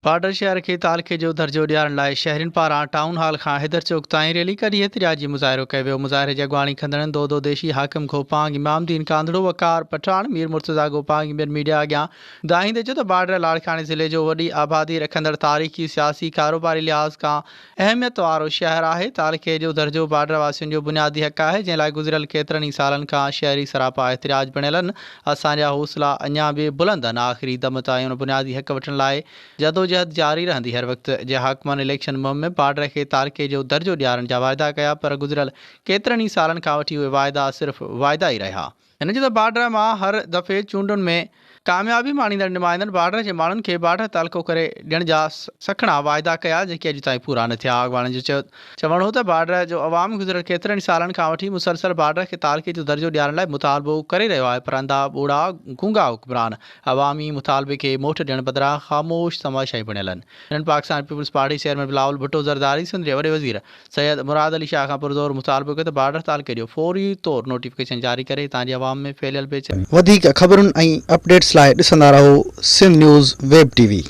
Border شهر کي تعلقي جو درجو ڏيارڻ لاء شهرين پاران ٽائون هال کان حيدر چوڪ تائين ريلي ڪڍي احتجاجي مظاهرو ڪيو ويو. مظاهري جي اڳواڻي ڪندڙن دودو ديشي، حاڪم گوپانگ، امام دين ڪانڌڙو، وقار پٺاڻ، مير مرتضيٰ گوپانگ ۽ ٻين ميڊيا اڳيان دانهيندي چيو ته بارڊر لاڙڪاڻي ضلعي جو وڏي آبادي رکندڙ تاريخي، سياسي، ڪاروباري لحاظ کان اهميت وارو شهر آهي، تعلقي جو درجو بارڊر واسين جو بنيادي حق آهي، جنهن لاء گذريل ڪيترن ئي سالن کان شهري سراپا احتجاج بڻيل آهن، اسان جا حوصلا اڃا به بلند آهن، آخري دم تائين ان بنيادي حق وٺڻ لاء جدوجهد جاري رهندي، هر وقت جي حاڪمن اليڪشن مهم ۾ بارڊر کي تعلقي جو درجو ڏيارڻ جا واعدا ڪيا پر گذريل ڪيترن ئي سالن کان وٺي اهي واعدا صرف واعدا ئي رهيا. هن چيو ته بارڊر مان هر دفعي چونڊن ۾ ڪاميابي ماڻيندڙ نمائندن بارڊر جي ماڻهن کي بارڊر تعلقو ڪري ڏيڻ جا سکڻا واعدا ڪيا جيڪي اڄ تائين پورا نه ٿيا. اڳواڻن جو چوڻ هو ته بارڊر جو عوام گذريل ڪيترن ئي سالن کان وٺي مسلسل بارڊر کي تعلقي جو درجو ڏيارڻ لاء مطالبو ڪري رهيو آهي پر انڌا ٻوڙا گونگا حڪمران عوامي مطالبي کي موٽ ڏيڻ بدران خاموش تماشائي بڻيل آهن. هنن Pakistan Peoples Party chairman Bilawal Bhutto Zardari Sindh جي وڏي وزير سيد مراد علي شاهه کان پرزور مطالبو ڪيو ته بارڊر تعلقي جو فوري طور نوٽيفڪيشن جاري ڪري هتان جي عوام ۾ ڦهليل بيچيني وڌيڪ خبرن ۽ اپڊيٽس لاء ڏسندا رهو Sindh news web T V.